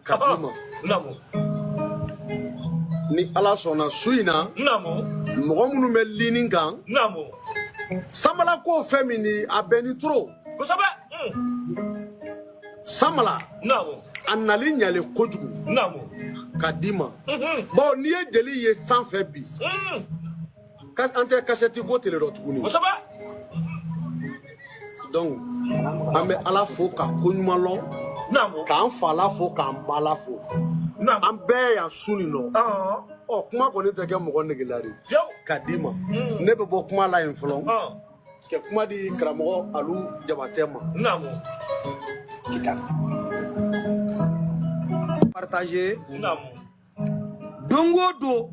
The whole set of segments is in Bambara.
Ka d'i ma. Naamu. Ni Ala sɔnna su in na. Naamu. Mɔgɔ minnu bɛ lini kan. Naamu. Samala ko fɛn min ni a bɛn ni trop. Kosɛbɛ. Samala. Naamu. A nali ɲalen kojugu. Naamu. Ka d'i ma. Bon, n'i ye jeli ye sanfɛ bi. An tɛ kasɛti ko tele dɔ tuguni. Kosɛbɛ. Donc an bɛ Ala fo ka ko ɲuman lɔn. Naamu. K'an fa la fo k'an ba la fo. Naamu. An bɛɛ yan su nin nɔ. Ɔ kuma kɔni tɛ kɛ mɔgɔ nege la de. Ka d'i ma. Ne bɛ bɔ kuma la yen fɔlɔ. Ka kuma di karamɔgɔ Alu Jabatɛ ma. Naamu. Partager. Naamu. Don o don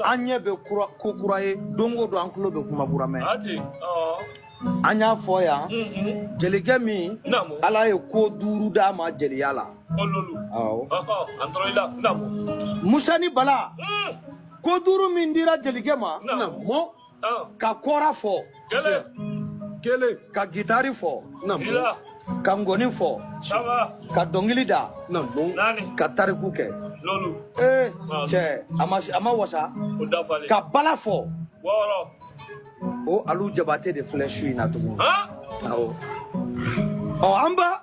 an ɲɛ bɛ ko kura ye, don o don an tulo bɛ kuma kura mɛn. An y'a fɔ yan, jelikɛ min Ala ye ko duuru d'a ma jeliya la. Awɔ. Musa ni Bala, ko duuru min dira jelikɛ ma, ka kɔra fɔ, kelen, ka gitari fɔ, ka ngɔni fɔ, ka dɔnkili da, ka tariku kɛ. Ee cɛ, a ma wasa, ka bala fɔ. O Alu Jabate de filɛ su in na tuguni. Awɔ. Ɔ an ba.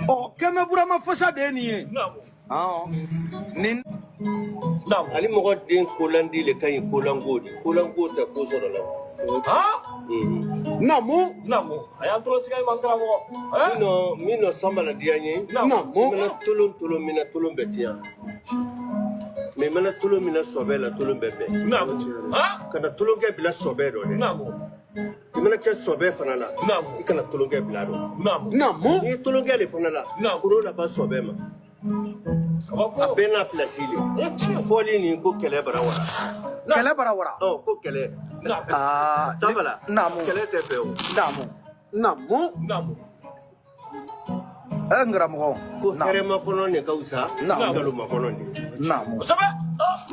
Ɔ Kɛmɛ Burama Fasa de ye nin ye. Awɔ. Nin. Ani mɔgɔ den kolandi le ka ɲi kolanko di. Kolanko tɛ ko sɔrɔ la. Naamu. Naamu. A y'an tɔrɔ siga man karamɔgɔ. Min nɔ Samala diya n ye. Naamu. I mana tolon tolon min na tolon bɛ tiɲɛ. Mais i mana tolon min na sɔbɛ la tolon bɛ bɛn. Naamu. Kana tolonkɛ bila sɔbɛ dɔ dɛ. Naamu. I mana kɛ sɔbɛ fana la. Naamu. I kana tolonkɛ bila dɔ. Naamu. Naamu. N'i ye tolonkɛ le fana la. Naamu. Koro laban sɔbɛ ma. A bɛɛ n'a pilasi le. Fɔli nin ko kɛlɛ bara wara. Kɛlɛ bara wara. Ɔ ko kɛlɛ. Aa. Samala. Naamu. Kɛlɛ tɛ fɛ o. Naamu. Naamu. Naamu. Ɛ n karamɔgɔ. Ko hɛrɛma kɔnɔ de ka fisa. Naamu. Nkalonma kɔnɔ de. Naamu. Kosɛbɛ.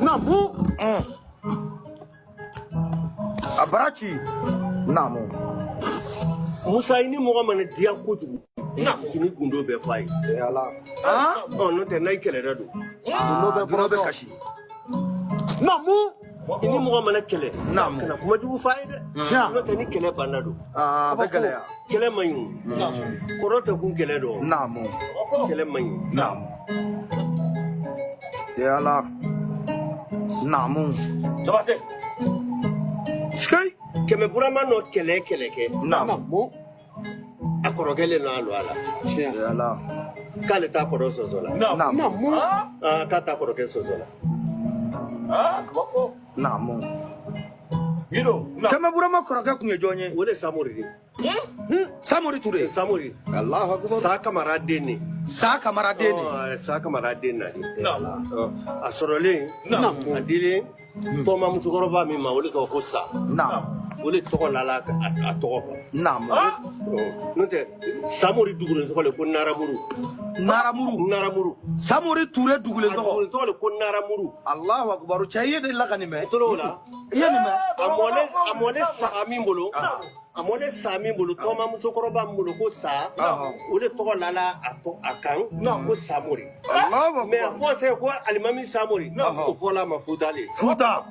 Naamu. A bara ci. Naamu. Musa i ni mɔgɔ mana diya kojugu. Naamu. I ni gundo bɛɛ f'a ye. Ee Ala. Ɔ n'o tɛ n'a i kɛlɛra don. Gundo bɛ kasi. Naamu. I ni mɔgɔ mana kɛlɛ. Naamu. Kana kuma jugu f'a ye dɛ. Tiɲɛ. N'o tɛ ni kɛlɛ banna don. Aa a bɛ gɛlɛya. Kɛlɛ man ɲi o. Kɔrɔ tɛ kun kɛlɛ dɔn. Naamu. Kɛlɛ man ɲi. Naamu. Ee Ala. Naamu. Jabate. Sikeyi. Kɛmɛ Burama nɔ kɛlɛ kɛlɛ kɛ. Naamu. A kɔrɔkɛ le n'a lɔ a la. Tiɲɛ. Ee Ala. K'ale t'a kɔrɔ sɔsɔ la. Naamu. Naamu. Aa k'a t'a kɔrɔkɛ sɔsɔ la. Kabako. Naamu. Gido. Kɛmɛ Burama kɔrɔkɛ kun ye jɔn ye? O de Samori de. Samori Ture. Samori. Alahu akubar. Sa Kamara den ne. Sa Kamara den ne. Ɔ Sa Kamara den na de. Naamu. A sɔrɔlen. Naamu. A dilen. Tɔma musokɔrɔba min ma o de tɔgɔ ko Sa. Naamu. O de tɔgɔ lala a tɔgɔ kan. Naamu. N'o tɛ Samori dugulen tɔgɔ le ko Naramuru. Naramuru. Naramuru. Samori Ture dugulen A tɔgɔ. dugulen tɔgɔ le ko Naramuru. Alahu akubar. Cɛ i ye de la ka nin mɛn. I tor'o la. I ye nin mɛn. A mɔlen sa min bolo. A mɔlen sa min bolo tɔma musokɔrɔba min bolo ko Sa. O de tɔgɔ lala a kan ko Samori. Alahu Mais a akubar. fɔ sɛ ko alimami Samori. O fɔla a ma Futa le. Futa.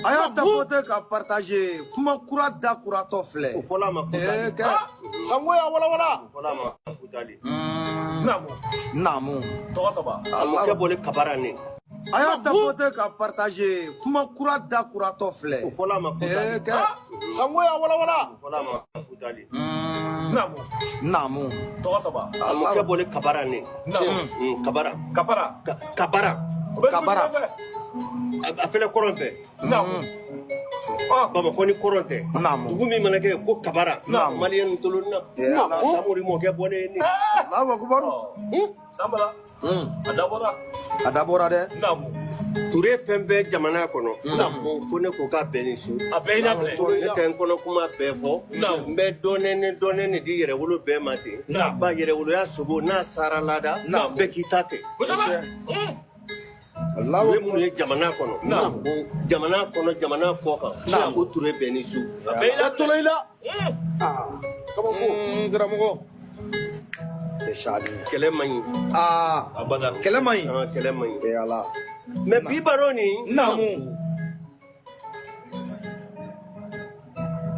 A y'a tapoter ka partager kuma kura da kuratɔ filɛ. O fɔla a ma Futa le. Ee kɛ. Sango y'a walawala. O fɔla a ma Futa le. Naamu. Naamu. Tɔgɔ saba. A mɔkɛ bɔlen Kabara ne. A y'a tapoter ka partager kuma kura da kuratɔ filɛ. O fɔla a ma Futa Ee le. kɛ. Sango y'a walawala. O fɔla a ma Futa le. Naamu. Naamu. Tɔgɔ saba. A mɔkɛ bɔlen Kabara ne. Naamu. Kabara. Kapara. Kabara. Kabara. A fɛnɛ kɔrɔn fɛ. Naamu. Bamakɔ ni kɔrɔn tɛ. Naamu. Dugu min mana kɛ ko Kabara. Naamu. Maliyɛn tolon na. Ee Ala. Samori mɔkɛ bɔlen ne. Alahu akubar. Samala. A dabɔra. A dabɔra dɛ. Naamu. Ture fɛn fɛn jamana kɔnɔ. Naamu. Ko ne ko k'a bɛɛ ni su. A bɛɛ y'i labɛn. Ne tɛ n kɔnɔ kuma bɛɛ fɔ. Naamu. N bɛ dɔɔnin dɔɔnin di yɛrɛwolo bɛɛ ma ten. Naamu. Ba yɛrɛwoloya sogo n'a sara lada. Naamu. Bɛɛ k'i ta kɛ. Kosɛbɛ. Alahu Ture minnu ye jamana kɔnɔ. Naamu. Jamana kɔnɔ jamana kɔ kan. Naamu. Ko ture bɛɛ ni su. A bɛɛ y'i labɛn. Tolo i la. Aa kabako. Karamɔgɔ. Kɛlɛ man ɲi. Aa kɛlɛ man ɲi. Kɛlɛ man ɲi. E Ala. Mais bi baro nin. Naamu.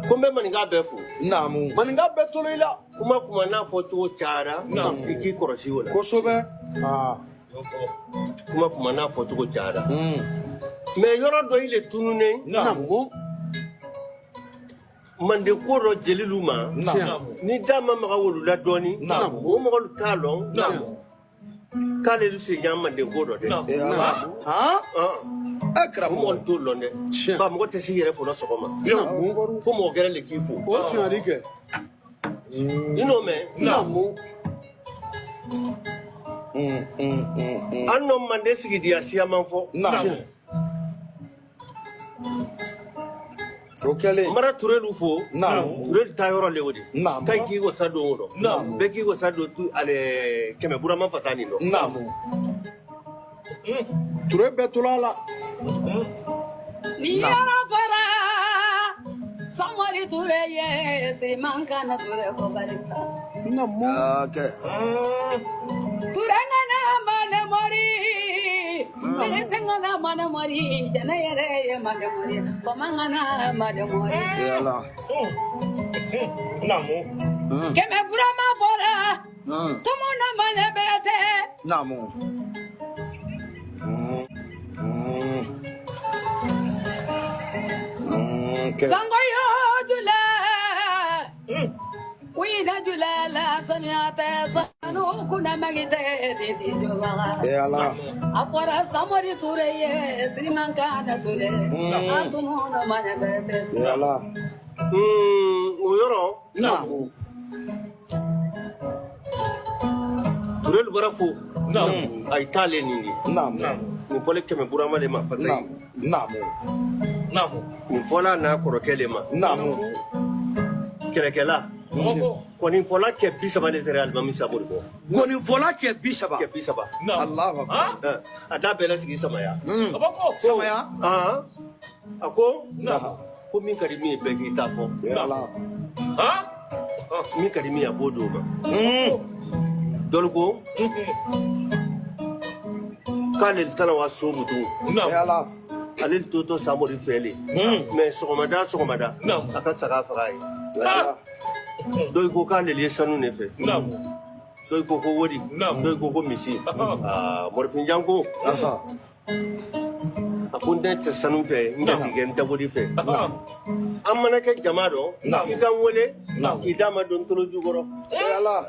Ko n bɛ maninka bɛɛ fo. Naamu. Maninka bɛɛ tolo i la. Kuma n'a fɔ cogo cayara. I k'i kɔlɔsi o la. Kosɛbɛ. Kuma n'a fɔ cogo cayara. Mais yɔrɔ dɔ i le tununnen. Naamu. Mande ko dɔ jelilu ma. Ni da ma maga wolu la dɔɔni. O mɔgɔlu t'a lɔn. K'ale se ɲa mande ko dɔ dɛ. Han. O mɔgɔlu t'o lɔn dɛ. Ba mɔgɔ tɛ s'i yɛrɛ fo la sɔgɔma. Fo mɔgɔ gɛrɛ le k'i fo. O tiɲɛ de kɛ. I n'o mɛn. Naamu. An nɔ mande sigidiya siyaman fɔ. Naamu. O kɛlen. N bara Turelu fo. Naamu. Turelu taa yɔrɔ le o de. Naamu. Ka k'i wasa don o dɔ. Naamu. Bɛɛ k'i wasa don tu ale kɛmɛ burama fasa nin dɔ. Naamu. Ture bɛɛ tola la. Ni yɔrɔ fɔra Samori Ture ye Sirimankana Ture ko barika. Naamu. Kɛ. Ture ŋana mane mori. Berete ŋana mane mori. Jɛnɛ yɛrɛ ye mane mori. Kɔma ŋana mane mori. E Ala. Naamu. Kɛmɛ burama fɔra. Tumuna mane berete. Naamu. Sangoyo jula. Kuina jula la sanuya tɛ sanu kuna magi tɛ titi jobaga. E Ala. A fɔra Samori Ture ye Sirimankana Ture. A tumuna mane berete. E Ala. O yɔrɔ. Naamu. Turelu bara fo. Naamu. A ye t'ale nin de. Naamu. Nin fɔlen kɛmɛ burama le ma fasa ye. Naamu. Naamu. Nin fɔla n'a kɔrɔkɛ le ma. Naamu. Kɛlɛkɛla. Kɔnifɔla cɛ 30 le tɛrɛ alimami Samori kɔ. Gɔnifɔla cɛ 30. Cɛ 30. Alahu akbar. A da bɛɛ lasigi Samaya. Samaya. A ko. Ko min ka di min ye bɛɛ k'i ta fɔ. E Ala. Min ka di min ye a b'o d'o ma. Dɔlu ko. K'ale tana wa so mutu. E Ala. Ale to Samori fɛ le. Mais sɔgɔmada. A ka saga faga ye. Dɔw ko k'ale ye sanu de fɛ. Dɔw ko ko wari. Dɔw ko ko misi. Aa Morifinjan ko. A ko n tɛ sanu fɛ, n jatigikɛ n tɛ wari fɛ. An mana kɛ jama dɔ, i ka n wele, i da ma don tolo jukɔrɔ. E Ala.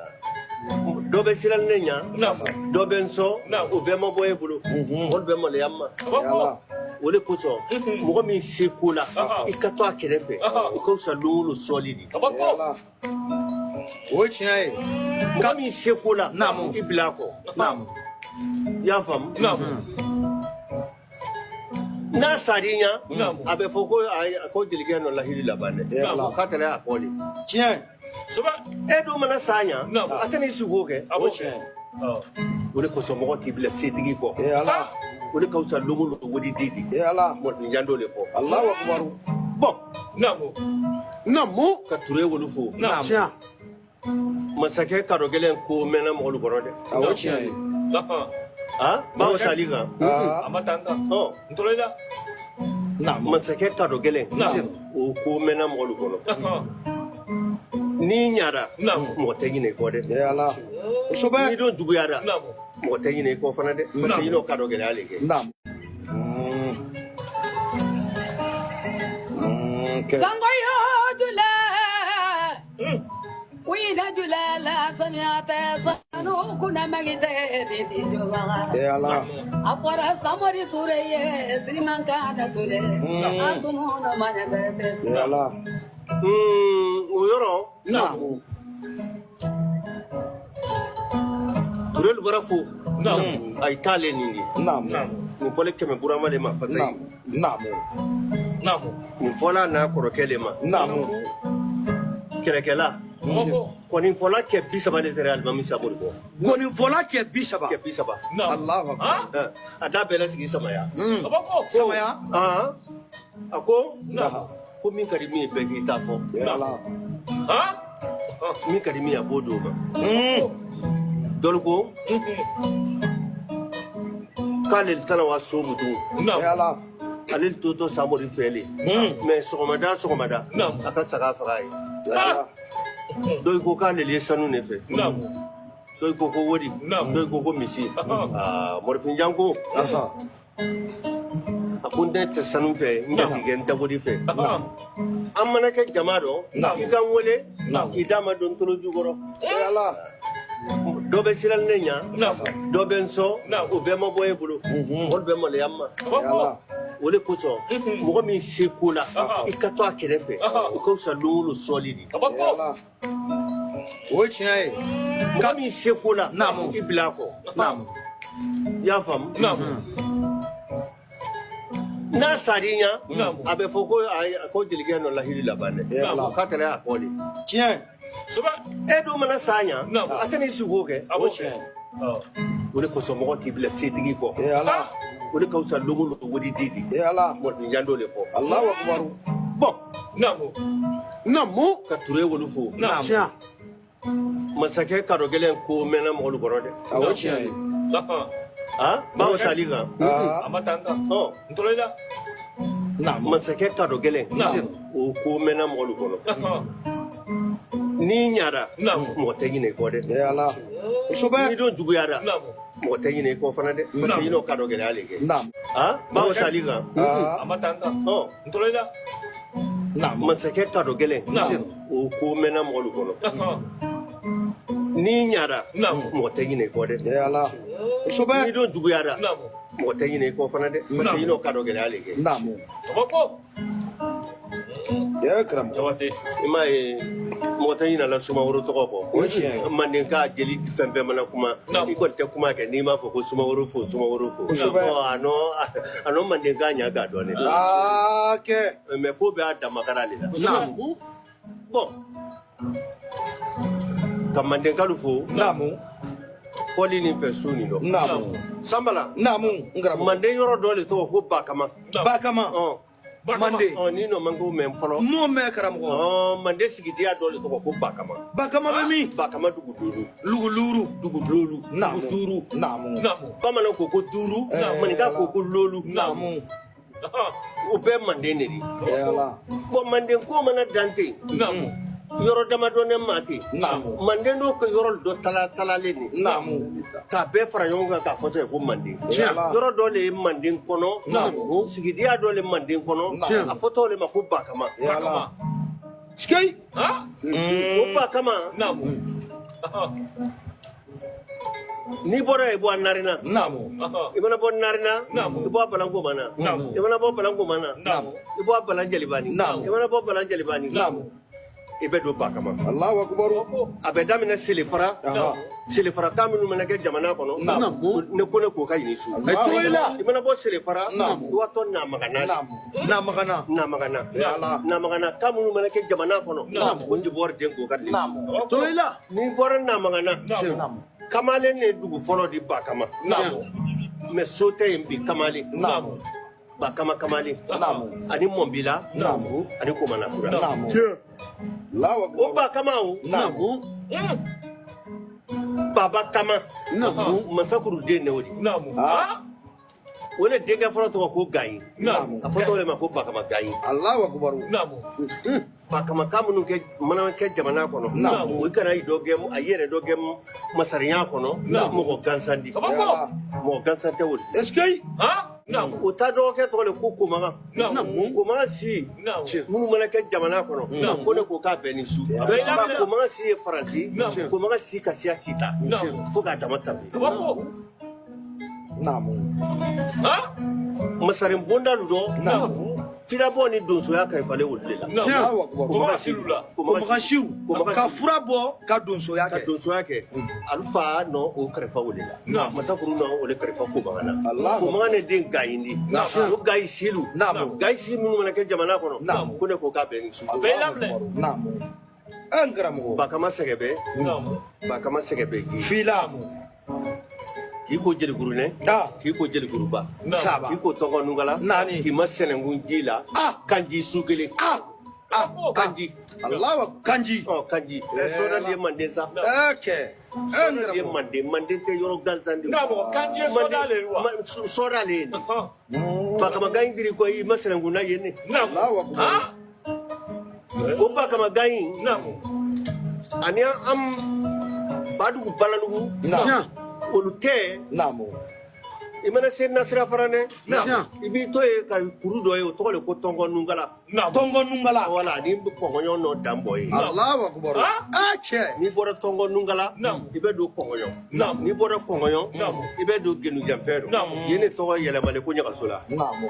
Dɔ bɛ siran ne ɲa, dɔ bɛ n sɔn, o bɛɛ ma bɔ e bolo. Olu bɛ maloya n ma. O de kosɔn mɔgɔ min se ko la i ka to a kɛrɛfɛ o ka fisa don o don sɔli de. O ye tiɲɛ ye. Mɔgɔ min se ko la i bila a kɔ. Naamu. I y'a faamu. N'a sar'i ɲa a bɛ fɔ ko ayi ko jelikɛ nɔ lahili laban dɛ. K'a tɛna a kɔ de. Tiɲɛ. E dun mana s'a ɲa a tɛna i sigi kɛ. O tiɲɛ. O de kosɔn mɔgɔ k'i bila setigi kɔ. E Ala. O de ka fisa don o don wodi di di. E Ala. Morifinjan dɔ de kɔ. Alahu akbar. Bon. Naamu. Naamu. Ka Ture wolo fo. Naamu. Tiɲɛ. Masakɛ kadɔ gɛlɛn ko mɛnna mɔgɔlu kɔrɔ dɛ. O tiɲɛ ye. Báwo sali kan. A ma taa n kan. N tora i la. Naamu. Masakɛ kadɔ gɛlɛn. O ko mɛnna mɔgɔlu kɔnɔ. N'i ɲara. Mɔgɔ tɛ ɲinɛ i kɔ dɛ. E Ala. Kosɛbɛ. N'i dun juguyara. Mɔgɔ tɛ ɲinɛ i kɔ fana dɛ. Parce que i n'o kadɔ gɛlɛya le kɛ. Naamu. Sangoyo jula. Kuina jula la sanuya tɛ sanu kuna magi tɛ titi jobaga. E Ala. A fɔra Samori Ture ye Sirimankana Ture. A tumuna mane berete. E Ala. O yɔrɔ. Naamu. Turelu bara fo. Naamu. A ye t'ale nin de. Naamu. Nin fɔlen kɛmɛ burama le ma fasa ye. Naamu. Naamu. Nin fɔla n'a kɔrɔkɛ le ma. Naamu. Kɛlɛkɛla. Kɔnifɔla cɛ 30 le tɛrɛ alimami Samori kɔ. Gɔnifɔla cɛ 30. Cɛ 30. Alahu akbar. A da bɛɛ lasigi Samaya. Samaya. A ko. Ko min ka di min ye bɛɛ k'i ta fɔ. E Ala. Min ka di min ye a b'o d'o ma. Dɔlu ko k'ale tana wa so butu ala ale toto Samori fɛ le mais sɔgɔmada sɔgɔmada a ka saga faga ye. Dɔw ko k'ale ye sanu de fɛ, dɔw ko ko wari, dɔw ko ko misi. Aa, Morifinjan ko a ko ne tɛ sanu fɛ, n jatigikɛ, n tɛ wari fɛ. An mana kɛ jama dɔ, i ka n wele k'i d'a ma don tolo jukɔrɔ. Dɔ bɛ siran ne ɲa, dɔ bɛ n sɔn, o bɛɛ ma bɔ e bolo, olu bɛ maloya n ma. O de kosɔn mɔgɔ min se ko la, i ka to a kɛrɛfɛ, o ka fisa don o don sɔli de. O ye tiɲɛ ye. Mɔgɔ min se ko la, i bila a kɔ. I y'a faamu? N'a sar'i ɲa, a bɛ fɔ ko ayi, ko jelikɛ nɔ lahiri laban dɛ, k'a kɛra a kɔ de. Tiɲɛ. E dun mana s'a ɲa, a tɛn'i sigi o kɛ. O tiɲɛ. O de kosɔn mɔgɔ k'i bila setigi kɔ. O de ka fisa don o don wari di di. Morifinjan dɔ de kɔ. Alahu akubaru. Bɔn. Naamu. Ka Ture wolo fo. Tiɲɛ. Masakɛ kadɔ gɛlɛn ko mɛnna mɔgɔlu kɔrɔ dɛ. O tiɲɛ ye. Ah, bawo sali kan. A ma taa n kan. N tora i la. Masakɛ kadɔ gɛlɛn o ko mɛnna mɔgɔlu kɔnɔ. N'i ɲara, mɔgɔ tɛ ɲinɛ i kɔ dɛ. N'i dun juguyara, mɔgɔ tɛ ɲinɛ i kɔ fana dɛ. Parce que i n'o kadɔ gɛlɛya le kɛ. Ah, bawo sali kan. A ma taa n kan. N tora i la. Masakɛ kadɔ gɛlɛn o ko mɛnna mɔgɔlu kɔnɔ. N'i ɲara, mɔgɔ tɛ ɲinɛ i kɔ dɛ. N'i dun juguyara, mɔgɔ tɛ ɲinɛ i kɔ fana dɛ. Parce que i n'o kadɔ gɛlɛya le kɛ. I m'a ye mɔgɔ tɛ ɲinɛ la Sumaworo tɔgɔ kɔ. Manden ka jeli fɛn bɛɛ mana kuma, i kɔni tɛ kuma kɛ n'i m'a fɔ ko Sumaworo fo, Sumaworo fo. A nɔ Manden ka ɲa k'a dɔn dɛ. Mais ko bɛɛ y'a damakara le la. Bon, ka Mandenkalu fo. Fɔli nin fɛ su nin dɔ. Sanbala. Manden yɔrɔ dɔ le tɔgɔ ko Bakama. Bakama. Mande. Ni nɔ man ko mɛn fɔlɔ. M'o mɛn karamɔgɔ. Mande sigidiya dɔ le tɔgɔ ko Bakama. Bakama bɛ min? Bakama dugu duuru. Lugu luuru. Dugu duuru. Dugu duuru. Bamananw ko ko duuru. Maninka ko ko loolu. O bɛɛ Manden de ye. Bon, Manden ko mana dan ten. Yɔrɔ damadɔ ne maa ten. Manden n'o ka yɔrɔ dɔ talalen de. K'a bɛɛ fara ɲɔgɔn kan k'a fɔ sɛ ko Manden. Yɔrɔ dɔ le ye Manden kɔnɔ. Sigidiya dɔ le Manden kɔnɔ. A fɔtɔ le ma ko Bakama. Sikeyi. O Bakama. N'i bɔra yen, i bɔ a Narena. I mana bɔ Narena, i bɔ a Balankomana. I mana bɔ Balankomana, i bɔ a Balan Jalibani. I mana bɔ Balan Jalibani, i bɛ don Bakama. Alahu akubaru. A bɛ daminɛ Selefara. Selefara kan minnu mana kɛ jamana kɔnɔ, ne ko ne k'o ka ɲini su. I mana bɔ Selefara, i b'a tɔ Namagana. Namagana. Namagana. Namagana kan minnu mana kɛ jamana kɔnɔ, ko Jibɔri den k'o ka ɲini su. N'i bɔra Namagana, Kamalen ne dugu fɔlɔ di Bakama. Mais so tɛ yen bi Kamalen. Bakama Kamalen. Ani Mɔnbila. Ani Komanakura. O Bakama o. Baba Kama. Masakuru den de o de. O de denkɛ fɔlɔ tɔgɔ ko Gayi. A fɔtɔ o de ma ko Bakama Gayi. Alahu akubaru. Bakama kan minnu kɛ mana kɛ jamana kɔnɔ, o kana a yɛrɛ dɔ kɛ masariya kɔnɔ, mɔgɔ gansan di. Mɔgɔ gansan tɛ o de. Est-ce que o ta dɔgɔkɛ tɔgɔ de ko Komaga. Komaga si minnu mana kɛ jamana kɔnɔ, ko ne ko k'a bɛɛ ni su. Komaga si ye Faransi, Komaga si ka siya Kita fo k'a dama tabi. Masarin bonda dɔ. Firabɔ ni donsoya kalifalen olu de la. Komaga siw. Ka fura bɔ ka donsoya kɛ. Ka donsoya kɛ. Alu fa nɔ o kalifa o de la. Masakuru nɔ o de kalifa Komaga la. Komaga ne den Gayi di. O Gayi silu. Gayi si minnu mana kɛ jamana kɔnɔ, ko ne ko k'a bɛɛ ni su. An karamɔgɔ. Bakama Sɛgɛbɛ. Bakama Sɛgɛbɛ ji. Fila. K'i ko jelikurunin, k'i ko jelikuruba, saba, k'i ko tɔngɔnukala, naani, k'i ma sɛnɛnkun ji la, kanji su kelen, kanji, Alahu kanji, kanji, sɔda de ye Manden sa, kɛ, Sɔda ye manden, manden tɛ yɔrɔ gansan de. Karamɔgɔ kanji ye sɔda le ye wa? Sɔda le ye nin. Bakamagan in diri ko i ma sɛnɛkunna ye ne. Naamu. O bakamagan in. Naamu. Ani an Badugu Baladugu. Naamu. Olu tɛ. Naamu. I mana se Nasira Faranɛ. I b'i to yen ka kuru dɔ ye, o tɔgɔ de ko Tɔngɔ Nungala. Tɔngɔ Nungala. Wala ni Kɔngɔɲɔ nɔ dan bɔ ye. Alahu akubaru. A cɛ. N'i bɔra Tɔngɔ Nungala. I bɛ don Kɔngɔɲɔ. N'i bɔra Kɔngɔɲɔ. I bɛ don Genujanfɛ dɔ. Yen de tɔgɔ yɛlɛmalen ko Ɲagasola. Naamu.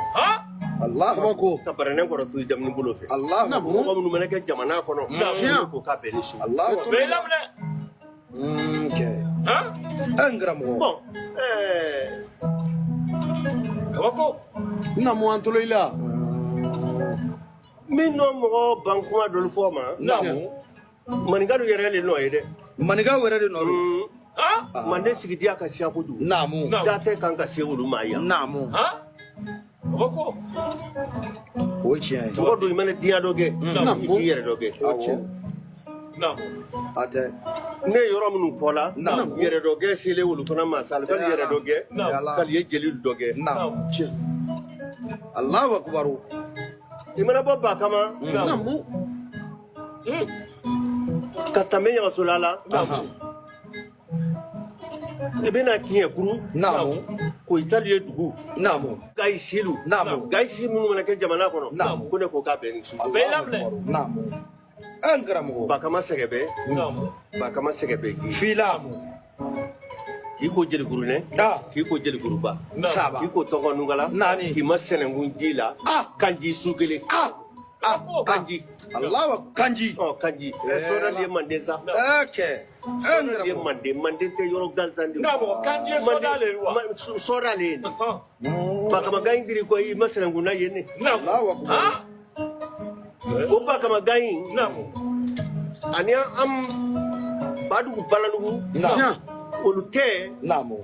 Alahu Kabako. Ka baranɛ kɔrɔ to i damini bolo fɛ. Alahu akubaru. Mɔgɔ minnu mana kɛ jamana kɔnɔ. Naamu. Ko k'a bɛn ni su. Alahu akubaru. Bɛɛ laminɛ. Kɛ. An karamɔgɔ. Bon. Kabako. Naamu an tolo i la. Min nɔ mɔgɔ ban kuma dɔlu fɔ ma. Naamu. Maninkaw yɛrɛ le nɔ ye dɛ. Maninkaw yɛrɛ de nɔ don. Manden sigidiya ka siya kojugu. Naamu. Da tɛ kan ka se olu ma yan. Naamu. Kabako. O ye tiɲɛ ye. Mɔgɔ dun i mana diɲɛ dɔ kɛ. I k'i yɛrɛ dɔ kɛ. Awɔ. Naamu. A tɛ. Ne ye yɔrɔ minnu fɔ la. Naamu. Yɛrɛ dɔ kɛ selen olu fana ma sali kali yɛrɛ dɔ kɛ. Naamu. Kali ye jeli dɔ kɛ. Naamu. Alahu akubaru. I mana bɔ Bakama. Naamu. Ka tɛmɛ Ɲagasola la. I bɛna Kiɲɛkuru. Naamu. Koyitalu ye dugu. Naamu. Gayi silu. Naamu. Gayi si minnu mana kɛ jamana kɔnɔ. Naamu. Ko ne ko k'a bɛn ni su. Bɛɛ laminɛ. Naamu. An karamɔgɔ. Bakama sɛgɛbɛ. Naamu. Bakama sɛgɛbɛ ji. Fila. K'i ko jelikurunɛ. K'i ko jelikuruba. Saba. K'i ko Tɔngɔ Nungala. Naani. K'i ma sɛnɛnkun ji la. Kanji su kelen. Kanji. Alahu kanji. Ɔ kanji. Sɔda de ye manden sa. Kɛ. Sɔda de ye manden. Manden tɛ yɔrɔ gansan de. Karamɔgɔ kanji ye sɔda le ye wa? Sɔda le ye nin. Bakamagan in diri ko i ma sɛnɛnkunna ye ne. Naamu. Alahu akubaru. O bakamagan in. Naamu. Ani an Badugu Baladugu. Naamu. Olu tɛ. Naamu.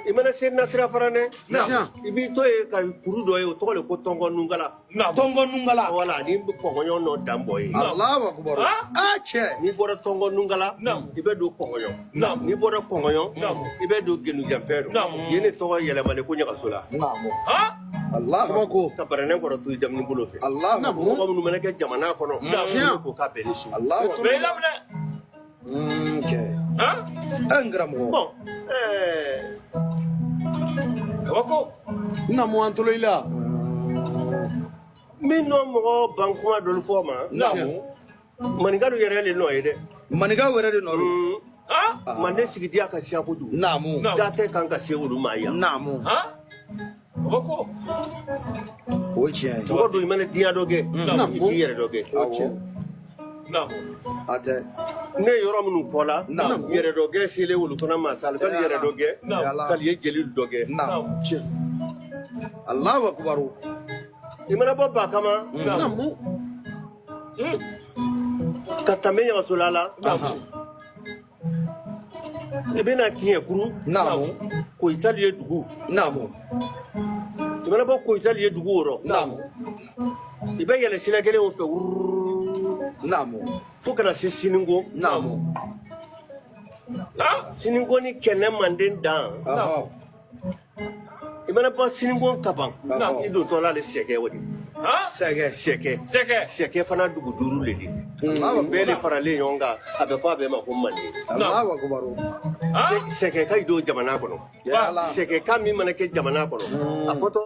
I mana se Nasira Faranɛ. Naamu. I b'i to yen ka kuru dɔ ye, o tɔgɔ de ko Tɔngɔ Nungala. Naamu. Tɔngɔ Nungala. Wala ni Kɔngɔɲɔ nɔ dan bɔ ye. Alahu akubaru. A cɛ. N'i bɔra Tɔngɔ Nungala. Naamu. I bɛ don Kɔngɔɲɔ. Naamu. N'i bɔra Kɔngɔɲɔ. Naamu. I bɛ don Genujanfɛ dɔ. Naamu. Yen de tɔgɔ yɛlɛmalen ko Ɲagasola. Naamu. Alahu Kabako. Ka baranɛ kɔrɔ to i damini bolo fɛ. Alahu akubaru. Mɔgɔ minnu mana kɛ jamana kɔnɔ. Naamu. Ko k'a bɛn ni su. Alahu akubaru. Bɛɛ laminɛ. Kɛ. An karamɔgɔ. Bon. Kabako. Naamu an tolo i la. Min nɔ mɔgɔ ban kuma dɔlu fɔ ma. Naamu. Maninkaw yɛrɛ le nɔ ye dɛ. Maninkaw yɛrɛ de nɔ don. Manden sigidiya ka siya kojugu. Naamu. Da tɛ kan ka se olu ma yan. Naamu. Kabako. O ye tiɲɛ ye. Mɔgɔ dun i mana diɲɛ dɔ kɛ. I k'i yɛrɛ dɔ kɛ. Awɔ. Naamu. A tɛ. Ne ye yɔrɔ minnu fɔ la. Naamu. Yɛrɛ dɔ kɛ selen olu fana ma sali kali yɛrɛ dɔ kɛ. Naamu. Kali ye jeli dɔ kɛ. Naamu. Alahu akubaru. I mana bɔ Bakama. Naamu. Ka tɛmɛ Ɲagasola la. I bɛna Kiɲɛkuru. Naamu. Koyitalu ye dugu. Naamu. I mana bɔ Koyitalu ye dugu o rɔ. Naamu. I bɛ yɛlɛ sira kelen o fɛ wuruu. Naamu. Fo kana se Sininko. Naamu. Sininko ni Kɛnɛ Manden dan. I mana bɔ Sininko kaban. I dontɔ la ale Sɛgɛ o de. Sɛgɛ. Sɛgɛ. Sɛgɛ. Sɛgɛ fana dugu duuru le de. Bɛɛ de faralen ɲɔgɔn kan, a bɛ fɔ a bɛɛ ma ko Manden. Alahu akubaru. Sɛgɛ ka don jamana kɔnɔ. Sɛgɛ ka min mana kɛ jamana kɔnɔ. A fɔtɔ.